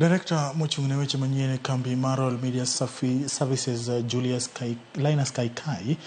Direkta mochung' ne weche manyien e kambi mar Royal Media Services Julius Linus Kaikai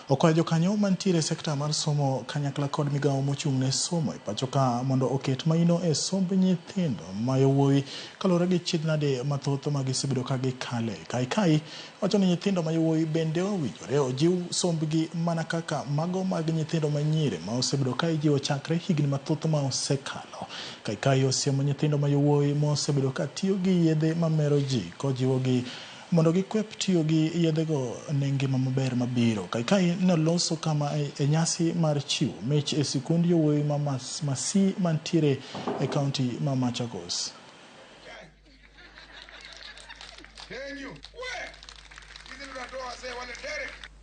okwayo jokanyo mantiere e sekta mar somo kanyakla kod migawo mochung' ne somo e pacho ka mondo oket maino e somb nyithindo ma yowuowi kaluwore gi chiedhnade mathoth ma gisebedo ka gikale. Kaikai wacho ni nyithindo ma yowuowi bende owinjore ojiw sombgi mana kaka mago mag nyithindo ma nyiri ma osebedo ka ijiwo chakre higni mathoth ma osekalo. Kaikai osiemo nyithindo ma yowuowi mosebedo ka tiyo gi yedhe mamero ji kojiwogi mondo gikwep tiyo gi yedhego ne ngima maber mabiro. Kaikai noloso kama e nyasi mar chiwo mich e sikund yowuowi ma Masii mantiere e kaunti ma Machakos.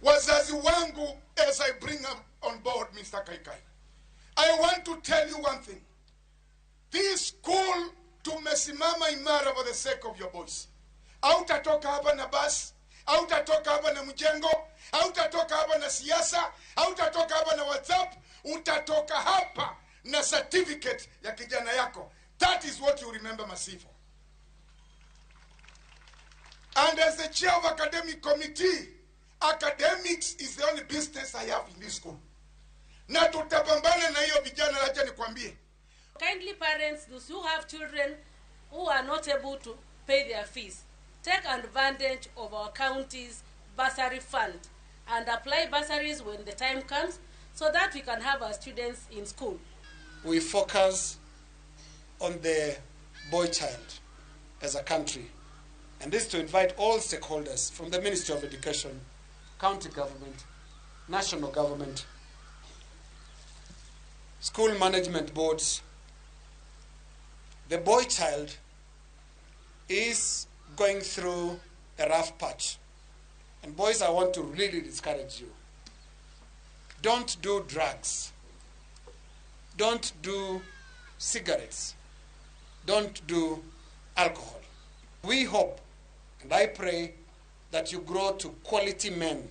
Wazazi wangu, as I bring up on board Mr. Kaikai, I want to tell you one thing. This school tumesimama imara for the sake of your boys. Hautatoka hapa na basi, hautatoka hapa na mjengo, hautatoka hapa na siasa, hautatoka hapa na WhatsApp, utatoka hapa na certificate ya kijana yako. That is what you remember Masii for. And as the chair of academic committee, academics is the only business I have in this school. Na tutapambana na hiyo vijana, acha nikwambie. Kindly parents, those who have children who are not able to pay their fees, take advantage of our county's bursary fund and apply bursaries when the time comes so that we can have our students in school. We focus on the boy child as a country, and this to invite all stakeholders from the Ministry of Education, county government, national government, school management boards. The boy child is going through a rough patch. And boys, I want to really discourage you. Don't do drugs. Don't do cigarettes. Don't do alcohol. We hope and I pray that you grow to quality men.